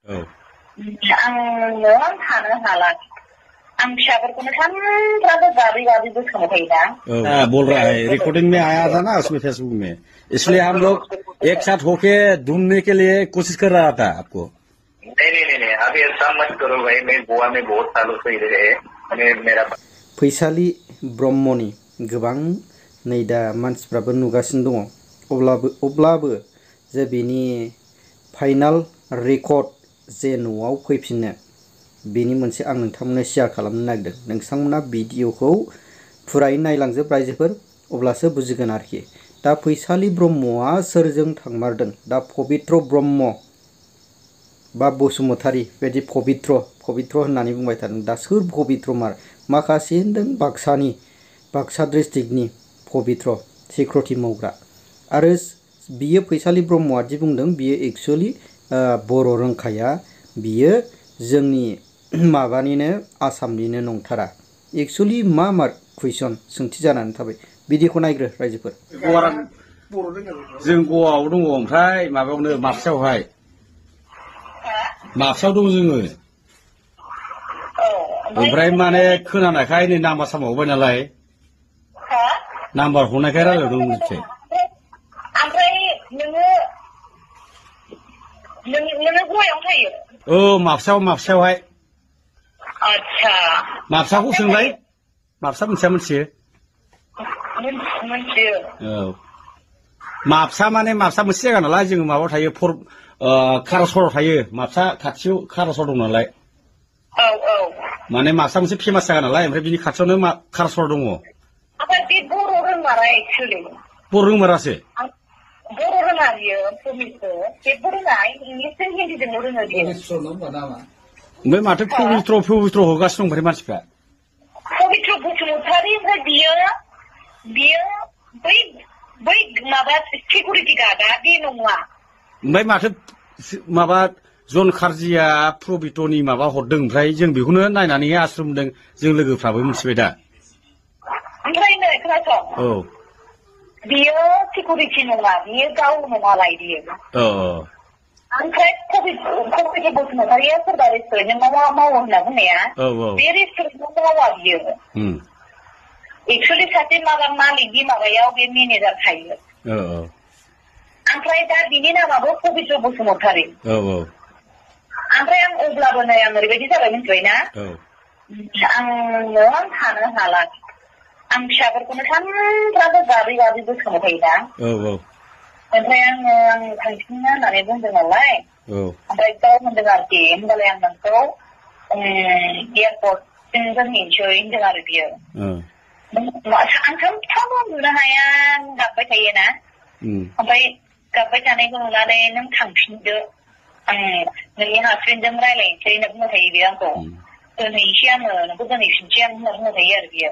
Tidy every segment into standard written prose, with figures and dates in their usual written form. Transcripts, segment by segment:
आं न'आव थानो हाला आं फिसाफोरखौनो सानफ्रामबो गाबै गाबै गोसोखांबाय थायोना बोल रहा है रिकॉर्डिंग में आया था ना उसमें फेसबुक में इसलिए हम लोग एक साथ होके ढूंढने के लिए कोशिश कर रहा था आपको नहीं अभी ऐसा मत करो भाई मैं गोवा में बहुत सालों से रहे मेरा फैसालि ब्रह्मनि गोबां नै दा मानसिफ्राबो नुगासिनो दङ अब्लाबो जे बेनि फाइनाल रेकर्ड जे न'आव फैफिननो बेनि मोनसे आं नोंथांमोननो शेयार खालामनो नागिरदों नोंथांमोना भिडिअखौ फुरायै नायलांजोब रायजोफोर अब्लासो बुजिगोन आरोखि दा फैसालि ब्रह्मआ सोरजों थांमारदों दा पबित्र ब्रह्म बा बसुमतारी बेबायदि पबित्र होननानै बुंबाय थादों दा सोर पबित्रमार माखासे होनदों बाक्सा डिस्ट्रिक्टनि पबित्र सिकिउरिटि मावग्रा आरो बियो फैसालि ब्रह्मआ दि बुंदों बियो एक्चुअलि बर' रोंखाया बियो जोंनि माबानिनो आसामनिनो नंथारा एक्चुअलि मा कुइसन सोंथि जानानै थाबाय बिदिखौ नायग्रो रायजोफोर जों गवायाव दङ ओमफ्राय माबायावनो मार्चआवहाय मार्चआव दं जोङो ओमफ्राय माने खोनानायखाय नै नाम्बार सामावबाय नालाय नाम्बार हरनायखाय रायज्लायदों मिथिबाय ओमफ्राय नोङो गवायाव थायो मार्चआवहाय आच्छा मार्चआखौ सोंलाय मार्चआ मिथियो मार्चआ माने मार्चआ मोनसे जायगा नालाय जोङो माबायाव थायो कारासराव थायो मार्चआ खाथियाव कारासर दं नालाय माने मार्चआ मोनसे फेमास जायगा नालाय ओमफ्राय बिनि खाथियावनो कारासर दङ ओमफ्राय बे बर' रोंमारा एक्चुअलि बर' रोंमारासो बर' रोङा बियो प्रमिसखौ जेबो रोङा इंलिसजों हिन्दीजोंल' रोङो बियो ओमफ्राय माथो पबित्र होगासिनो दं ओमफ्राय मानसिफ्रा पबित्र बसुमतारी ओमफ्राय बियो बै माबा सिकिउरिटि गार्डआ बे नङा ओमफ्राय माथो माबा जन खारजिया पबित्रनि माबा हरदों ओमफ्राय जों बेखौनो नायनानै आश्रमदों जों लोगोफ्राबो मिथिबाय दा ओमफ्राय नै खोनासं बियो सिकिउरिटि नङा बियो गाव नङालाय बियो ओमफ्राय पबित्र बसुमतारीया सोरबा रेस्टुरेन्टआव मावो होनना बुंनाया बे रेस्टुरेन्टआव मावा बियो एक्चुअलि सासे माबा मालिकनि माबायाव बे मेनेजार थायो ओमफ्राय दा बिनि नामाबो पबित्र बसुमतारी ओमफ्राय आं अब्लाबो नै आं ओरैबायदि जाबाय मिथिबायना आं न'आव थानो हाला आं फिसाफोरखौनो सानफ्रामबो गाबै गाबै गोसोखांबाय थायोना ओमफ्राय आं थांफिननो होननानै बुंदों नालाय ओमफ्राय गाव होनदों आरोखि होनबालाय आं नोंखौ एयारपर्टसिम दोनहैनोसै होनदों आरो बियो आं सानफ्रामबो उन्दुनो हाया गाबबाय थायोना ओमफ्राय गाबबाय थानायखौ नुनानै नों थांफिनदो आं नोंनि हासबेन्डजों रायज्लायनोसै होनना बुंबाय थायो बियो आंखौ दोनहैनोसै आङो नोंखौ दोनहैफिनसै आं होनना बुंबाय थायो आरो बियो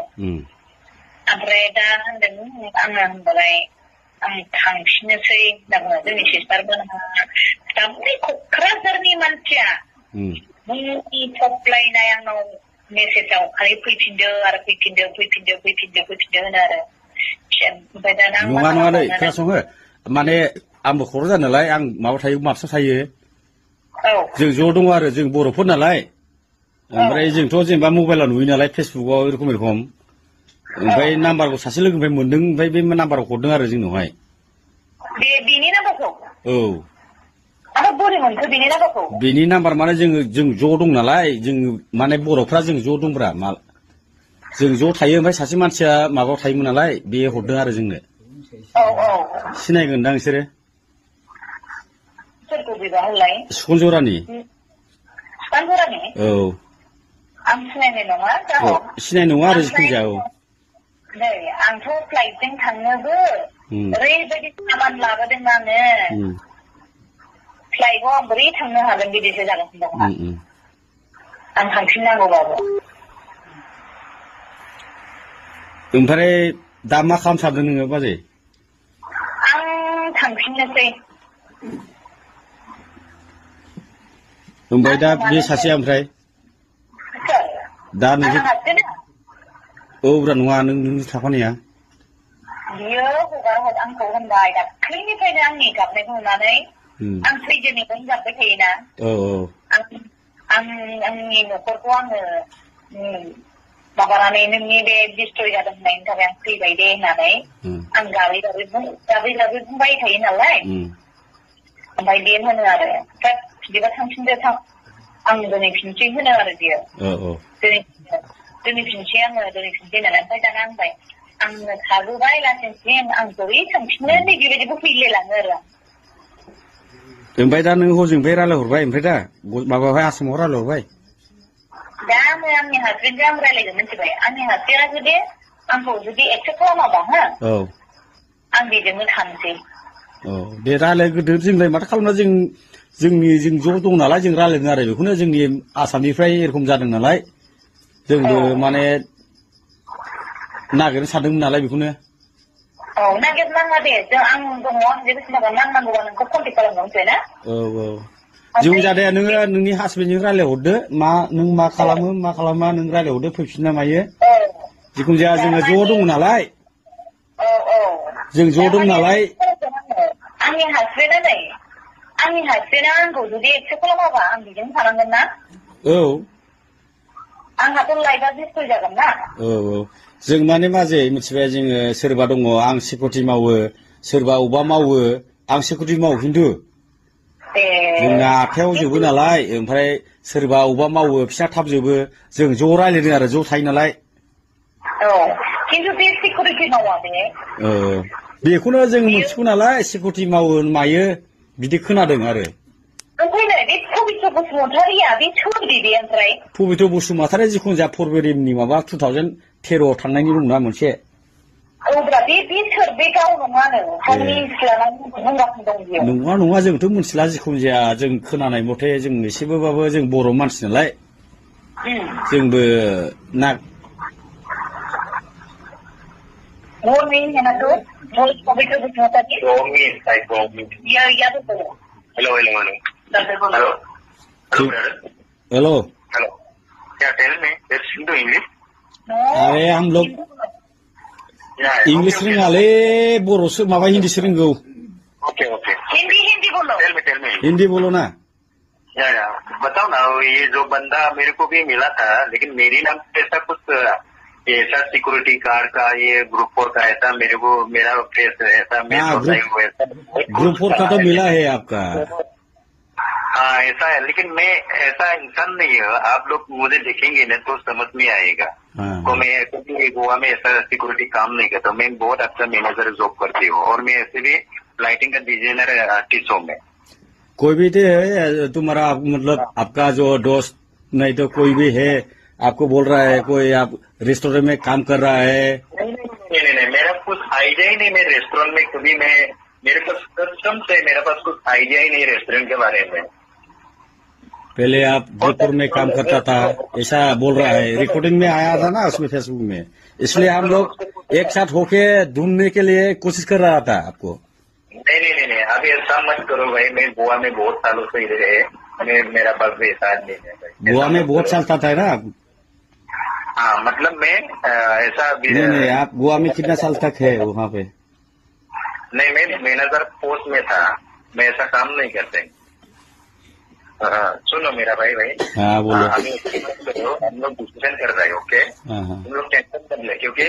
ओमफ्राय दा होनदों आङो होनबालाय आं थांफिननोसै होनना बुङो जोंनि सिस्टारबो नङा दा बै क'क्राझारनि मानसिया मुंनि थप्लायनाय आंनाव मेसेजाव खालि फैफिनदो आरो फैफिनदो होनो आरो ओमफ्राय दाना नङा नै खोनासङो माने आंबो क'क्राझार नालाय आं माबा थायो मार्चआव थायो जों ज' दङ आरो जों बर'फोर नालाय ओमफ्राय जोंथ' जेनेबा मबाइलाव नुयो नालाय फेसबुकआव एरखम ओमफ्राय नाम्बारखौ सासे लोगोनिफ्राय मोनदों ओमफ्राय बे नाम्बारखौ हरदों आरो जोंनावहाय बेनि नाम्बारखौ ओमफ्राय बोरै मोनखो बेनि नाम्बारखौ बेनि नाम्बार माने जों ज' दं नालाय जों माने बर'फ्रा जों ज' दंब्रा जों ज' थायो ओमफ्राय सासे मानसिया माबायाव थायोमोन नालाय बे हरदों आरो जोंनो सिनायगोनदां नोंसोरो सोरखौ बेबा होनलाय सुखनजरानि आं सिनायनाय नङा सिनाय नङा आरो जिखुनु जाया नै आंथ' फ्लाइटजों थांनोबो ओरैबायदि सामान लाबोदों आङो फ्लाइटआव आं बोरै थांनो हागोन बिदिसो जागासिनो दं आं थांफिननांगौबाबो ओमफ्राय दा मा खालामनो सानदों नोङो बाजै आं थांफिननोसै ओमफ्राय दा बे सासेया ओमफ्राय दा नोंसोर ब्रा नङा नोंनि थाफानाया बियो आंखौ होनबाय दाख्लैनिफ्रायनो आंनि गाबनायखौ नुनानै आं सैजोनिखौनो गाबबाय थायोना आंनि न'खरखौ आङो माबानानै नोंनि बे डिस्ट्रय जादों होननायनि थाखाय आं फैबाय दे होननानै आं गाबै बुंबाय थायो नालाय ओमफ्राय बे होनो आरो बिदिबा थांफिनदो थां आं दोनैफिनसै होनो आरो बियो दोनैफिनसै आङो दोनैफिनसै होननानै ओमफ्राय दाना आंबाय आंनो थाबोबाय लासिंसिम आं बोरै थांफिननो नै बेबायदिबो फैलायलाङो आरो ओमफ्राय दा नों हजोंनिफ्राय रायलायहरबाय ओमफ्राय दा माबाहाय आसामाव रायलायहरबाय दा आङो आंनि हासबेन्डजों आं रायलायगोन मिथिबाय आंनि हासबेन्डआ जुदि आंखौ जुदि एक्सेप्ट खालामाबा हो आं बेजोंनो थानोसै दे रायलायग्रोदो जोंलाय माथो खालामना जों ज' दं नालाय जों रायलायदों आरो बेखौनो जोंनि आसामनिफ्राय एरखम जादों नालाय जोंबो माने नागिरनो सानदोंमोन नालाय बेखौनो नागिरनाङा दे आं दङ आं जेबो सिन्था खालामनाङा नांगौबा नोंखौ कन्टेक्ट खालामनो मिथिबाय ना जिखुनु जादों नोङो नोंनि हासबेन्डजों रायलायहरदो नों मा खालामा नों रायलायहरदो फैफिनना मायो जिखुनु जाया जोङो ज' दङ नालाय जों ज' दं नालाय आंनि हासबेन्डआ आंखौ जुदि एक्सेप्ट खालामाबा आं बेजों थानांगोन ना आंहाथ' लाइफआ डिस्ट्रय जागोन ना जों माने मा जायो मिथिबाय जोङो सोरबा दङ आं सिकिउरिटि मावो सोरबा अबा मावो आं सिकिउरिटि मावो खिन्थु जोंना आखायाव जोबो नालाय ओमफ्राय सोरबा अबा मावो फिसा थाब जोबो जों ज' रायलायदों आरो ज' थायो नालाय खिन्थु बे सिकिउरिटि मावा बे बेखौनो जों मिथिगौ नालाय सिकिउरिटि मावो मायो बिदि खोनादों आरो ओमफ्राय बे पबित्र बसुमतारिया बे सोरदि बे ओमफ्राय पबित्र बसुमतारिया जिखुनु जाया फरबेरिमनि माबा 2013 थांनायनि दंना मोनसे बे सोर बे गाव नङानो गावनि सिख्लानाव बुंगासिनो दं बियो नङा जोंथ' मिथिला जिखुनु जाया जों खोनानाय मथे जों एसेबाबो जों बर' मानसि नालाय जोंबो ना What means है ना तो पवित्र Basumatary Hello. Hello. Yeah, tell me. It's into English. अरे हम लोग इंग्लिश रोंगाले बर' माबा हिंदी से रोंगौ Okay. हिंदी बोलो Tell me. हिंदी बोलो ना या बताओ ना ये जो बंदा मेरे को भी मिला था लेकिन मेरी नाम पे ऐसा कुछ ऐसा सिक्योरिटी गार्ड का ये ग्रुप 4 का ऐसा मेरे को मेरा फेस ऐसा ग्रुप 4 का तो मिला है आपका हाँ ऐसा है लेकिन मैं ऐसा इंसान नहीं है आप लोग मुझे देखेंगे ना तो समझ में आएगा तो मैं क्योंकि गोवा में ऐसा सिक्योरिटी काम नहीं करता मैं बहुत अच्छा मैनेजर जॉब करती हूँ और मैं ऐसे भी लाइटिंग का डिजाइनर आर्टिस्ट हूँ मैं कोई भी तो है तुम्हारा मतलब आपका जो दोस्त नहीं तो कोई भी है आपको बोल रहा है कोई आप रेस्टोरेंट में काम कर रहा है नहीं मेरा कुछ आइडिया ही नहीं मैं रेस्टोरेंट में कभी मैं मेरे पास कसम से मेरे पास कुछ आइडिया ही नहीं रेस्टोरेंट के बारे में पहले आप जयपुर में काम करता था ऐसा बोल रहा है रिकॉर्डिंग में आया था ना उसमें फेसबुक में इसलिए हम लोग एक साथ होके ढूंढने के लिए कोशिश कर रहा था आपको नहीं अभी ऐसा मत करो भाई मैं गोवा में बहुत सालों से इधर है मेरा पास भी ऐसा नहीं है गोवा में बहुत साल था ना हाँ मतलब मैं ऐसा नहीं आप गोवा में कितना साल तक है वहाँ पे नहीं मैं मैनेजर पोस्ट में था मैं ऐसा काम नहीं करते सुनो मेरा भाई हाँ बोलो हम लोग डिसीजन कर रहे हैं ओके हम लोग टेंशन कर ले क्योंकि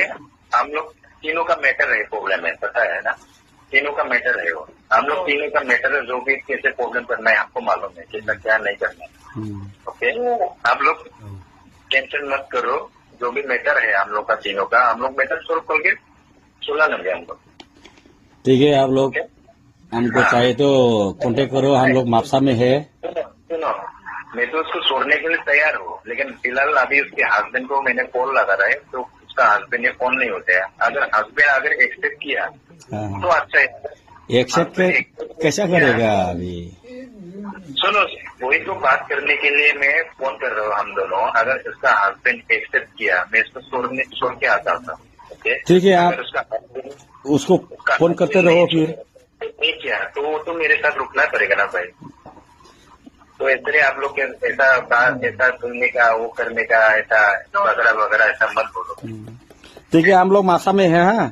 हम लोग तीनों का मैटर है प्रॉब्लम है पता है ना तीनों का मैटर है वो हम लोग तीनों का मैटर है जो भी कैसे प्रॉब्लम करना है आपको मालूम है कैसा क्या नहीं करना है ओके आप लोग टेंशन मत करो जो भी मैटर है हम लोग का तीनों का हम लोग मैटर सोल्व करके सुना लेंगे हम लोग ठीक है आप लोग हमको चाहिए तो कांटेक्ट करो हम लोग मापसा में है सुनो मैं तो उसको छोड़ने के लिए तैयार हूँ लेकिन फिलहाल अभी उसके हस्बैंड को मैंने कॉल लगा रहा है तो उसका हस्बैंड ये फोन नहीं होता है अगर हस्बैंड अगर एक्सेप्ट किया तो अच्छा है एक्सेप्ट कैसा करेगा अभी सुनो वही तो बात करने के लिए मैं फोन कर रहा हूँ हम दोनों अगर इसका हस्बैंड एक्सेप्ट किया मैं इसको छोड़ के आता था ठीक है आप उसको फोन करते रहो फिर नहीं किया तो वो तो मेरे साथ रुकना पड़ेगा ना भाई तो इसलिए आप लोग ऐसा सुनने का वो करने का ऐसा वगैरह ऐसा मत बोलो ठीक है हम लोग मासा में है हाँ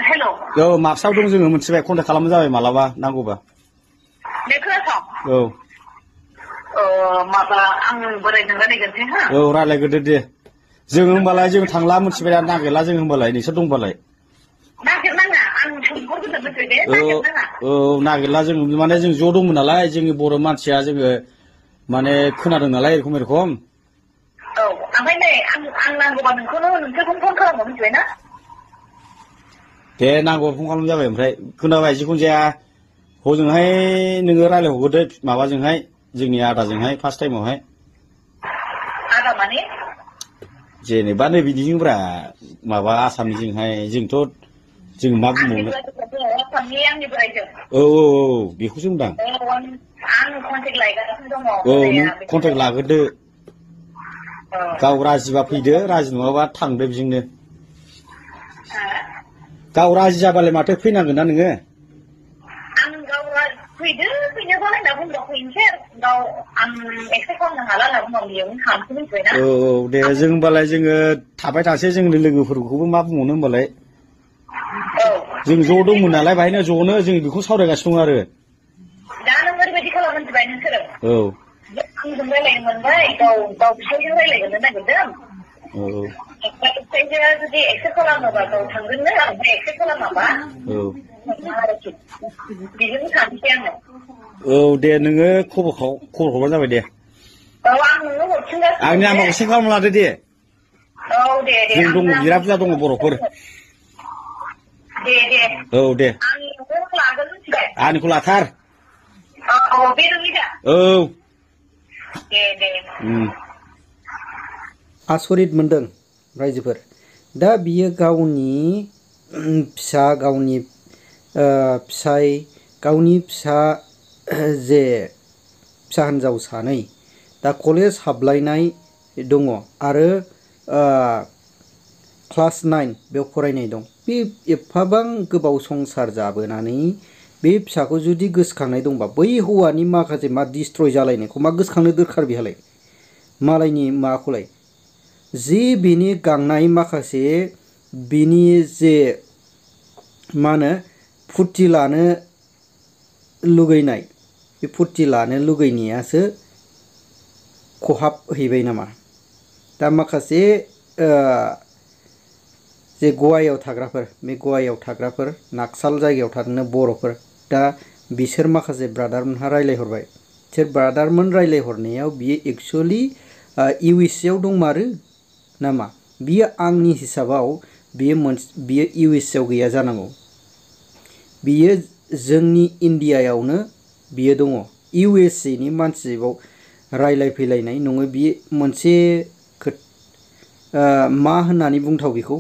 हेलो मासाव दं जोङो मोनथिबाय कन्टेक्ट खालामनो जाबाय मालाबा नांगौबा खोनासं माबा आं बोरायजों रायलायगोनसै हा औ रायलायग्रोदो दे जों होमबालाय जों थांला मोनथिबाय नागिरला जों होमबालाय नोंसोर दंबालाय नागिरनाङा आं सोंहरग्रोगोन दे नागिरनाङा औ नागिरला जों माने जों ज' दंमोन नालाय जोंनि बर' मानसिया जोङो माने खोनादों नालाय एरखम एरखम औ ओमफ्राय नै आं नांगौबा नोंसोरखौ फन खालामो मिथिबाय ना दे नांगौ फन खालाम जाबाय ओमफ्राय खोनाबाय जिखुनु जाया हजोंहाय नोङो रायलायहरग्रोदो माबाजोंहाय जोंनि आदाजोंहाय फार्स्ट टाइमावहाय आदा माने जेनेबा नै बिदिजोंब्रा माबा आसामनिजोंहाय जोंथ' जों मा बुंबावनो आंनि बोरायजों औ बेखौसो होनदां आं कन्टेक्ट लायगासिनो दङ औ नों कन्टेक्ट लाग्रोदो गाव राजिबा फैदो राजि नङाबा थांदो बेजोंनो गाव राजि जाबालाय माथो फैनांगोन ना नोङो आं गाव फैदो फैनोबालाय होनना बुंबा फैनोसै गाव आं एक्सेप्ट खालामनो हाला होनना बुंबा बेयावनो थांसै मिथिबायना औ दे जों होमबालाय जोङो थाबाय थासै जोंनि लोगोफोरखौबो मा बुंबावनो होमबालाय जों ज' दंमोन नालाय बाहायनो ज'नो जों बेखौ सावरायगासिनो दं आरो दा नों ओरैबायदि खालामनो मिथिबाय नोंसोरो औ आंजों रायलायनो मोनबाय गाव फिसायजों रायलायनो नागिरदों फिसायजों जुदि एक्सेप्ट खालामोबा गाव थांगोननो ओमफ्राय एक्सेप्ट खालामाबा बेजोंनो थांसै आङो औ दे नोङो खबर हरबानो जाबाय दे औ आं नोंनो हरफिनगासिनो आंनि नाम्बारखौ सेभ खालामना लादो दे औ दे जों दङ बिराद बुरजा दङ बर'फोर दे औ दे आंनिखौ लागोन मिथिबाय आंनिखौ लाथार औ बे नोंनि दा औ दे आसरित मोनदों रायजोफोर दा बियो गावनि फिसा गावनि फिसाय गावनि फिसा जे फिसा हिन्जाव सानै दा कलेज हाबलायनाय दङ आरो क्लास 9 बेयाव फरायनाय दं बे एफाबां गोबाव संसार जाबोनानै बे फिसाखौ जुदि गोसोखांनाय दंबा बै हौवानि माखासे मा डिस्ट्रय जालायनायखौ मा गोसोखांनो दरखार बेहालाय मालायनि माबाखौलाय जे बिनि गांनाय माखासे बिनि जे मा होनो फुरथि लानो लुगैनाय बे फुरथि लानो लुगैनायासो खहाब हैबाय नामा दा माखासे जे गवायाव थाग्राफोर बे गवायाव थाग्राफोर नाक्साल जायगायाव थादोंनो बर'फोर दा बिसोर माखासे ब्रादारमोनहा रायलायहरबाय बिसोर ब्रादारमोन रायलायहरनायाव बियो एक्सुवेलि इउ एस ए आव दंमारो नामा बियो आंनि हिसाबाव बियो इउ एस ए आव गैया जानांगौ बियो जोंनि इण्डियायावनो बियो दङ इउ एस ए नि मानसिबाव रायलायफैलायनाय नङो बियो मोनसे मा होननानै बुंथाव बेखौ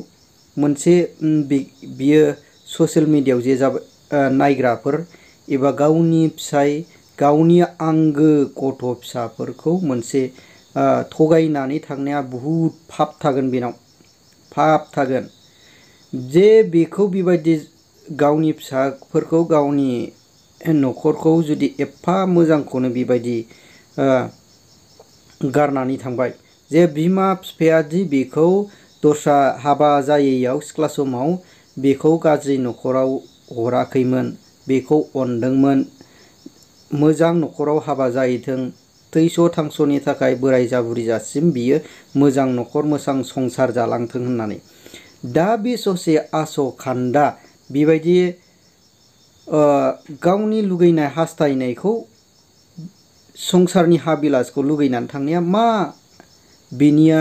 मोनसे बियो ससियेल मिडियायाव जे जाबाय नायग्राफोर एबा गावनि फिसाय गावनि आंगो गथ' फिसाफोरखौ मोनसे थगायनानै थांनाया बुहुद फाब थागोन बेनाव फाब थागोन जे बेखौ बेबायदि गावनि फिसाफोरखौ गावनि न'खरखौ जुदि एफा मोजांखौनो बेबायदि गारनानै थांबाय जे बिमा बिफाया दि बेखौ दस्रा हाबा जायैयाव सिख्ला समाव बेखौ गाज्रि न'खराव हराखैमोन बेखौ अनदोंमोन मोजां न'खराव हाबा जाहैथों थैस' थांस'नि थाखाय बोराय जाबुरि जासिम बियो मोजां न'खर मोजां संसार जालांथों होननानै दा बे ससे आस'खान्दा बेबायदि गावनि लुगैनाय हास्थायनायखौ संसारनि हाबिलासखौ लुगैनानै थांनाया मा बेनिया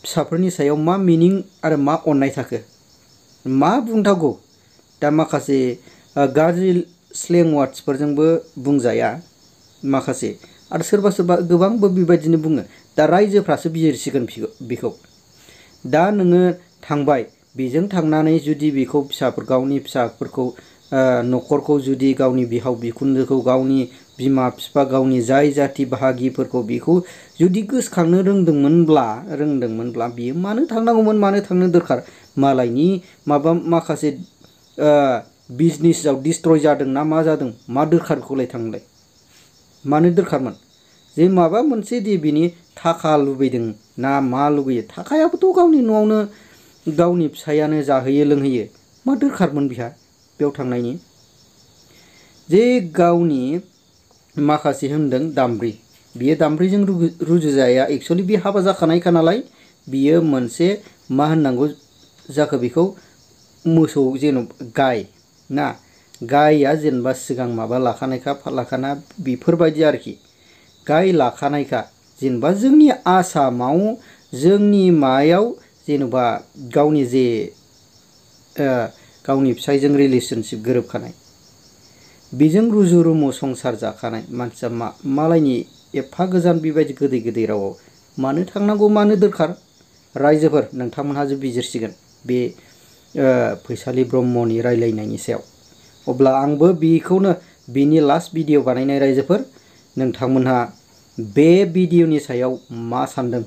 फिसाफोरनि सायाव मा मिनिं आरो मा अननाय थाखो मा बुंथावगौ दा माखासे गाज्रि स्लें वार्डसफोरजोंबो बुंजाया माखासे आरो सोरबा सोरबा गोबांबो बेबायदिनो बुङो दा रायजोफ्रासो बिजिरसिगोन बेखौ दा नोङो थांबाय बेजों थांनानै जुदि बेखौ गावनि फिसाफोरखौ न'खरखौ जुदि गावनि बिहाव बिखुनजोखौ गावनि बिमा बिफा गावनि जाय जाथि बाहागिफोरखौ बेखौ जुदि गोसोखांनो रोंदोंमोनब्ला बियो मानो थांनांगौमोन मानो थांनो दरखार मालायनि माखासे बिजनेसआव डिस्ट्रय जादों ना मा जादों मा दरखारखौलाय थांलाय मानो दरखारमोन जे माबा मोनसे दि बिनि थाखा लुबैदों ना मा लुबैयो थाखायाबोथ' गावनि न'आवनो गावनि फिसायानो जाहोयो लोंहोयो मा दरखारमोन बिहा बेयाव थांनायनि जे गावनि माखासे होनदों बियो दामब्रिजों रुजुजाया एक्चुअलि बे हाबा जाखानायखा नालाय बियो मोनसे मा होननांगौ जाखो बेखौ मोसौ जेनेबा गाय ना गायआ जेनेबा सिगां माबा लाखानायखा लाखाना बेफोरबायदि आरोखि गाय लाखानायखा जेनेबा जोंनि आसामाव जोंनि मायाव जेनेबा गावनि जे गावनि फिसायजों रिलेशनशिप गोरोबखानाय बेजों रुजु रुमु संसार जाखानाय मानसिया मालायनि एफा गोजान बेबायदि गोदै गोदै रावाव मानो थांनांगौ मानो दरखार रायजोफोर नोंथांमोनहासो बिजिरसिगोन बे फैसालि ब्रह्मनि रायलायनायनि सायाव अब्ला आंबो बेखौनो बिनि लास्ट भिडिअ बानायनाय रायजोफोर नोंथांमोनहा बे भिडिअनि सायाव मा सानदों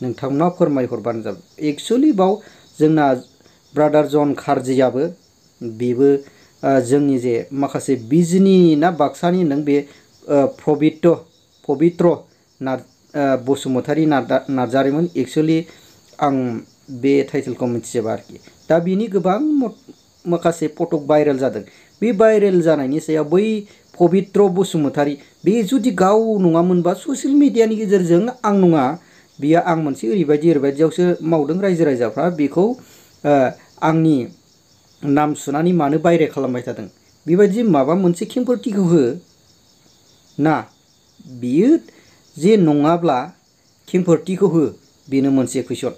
नोंथांमोना फोरमायहरबानो जाबाय एक्चुअलि बाव जोंना ब्रादार जन खारजियाबो बेबो जोंनि जे माखासे बिजनि ना बाक्सानि नों बे पबित्र बसुमतारी नार्जारिमोन एक्चुअलि आं बे टाइटेलखौ मिथिजोबा आरोखि दा बिनि गोबां माखासे फटक भाइरेल जादों बे भाइरेल जानायनि सायाव बै पबित्र बसुमतारी बे जुदि गाव नङामोनबा ससियेल मिडियानि गेजेरजों आं नङा बियो आं मोनसे ओरैबायदियावसो मावदों रायजो राजाफ्रा बेखौ आंनि नाम सुनानै मानो भाइरेल खालामबाय थादों बेबायदि माबा मोनसे खेंफोरथिखौ हो ना बियो जे नङाब्ला खेंफोरथिखौ हो बेनो मोनसे कुइसन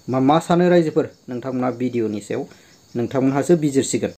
मा सानो रायजोफोर नोंथांमोना भिडिअनि सायाव नोंथांमोनहासो बिजिरसिगोन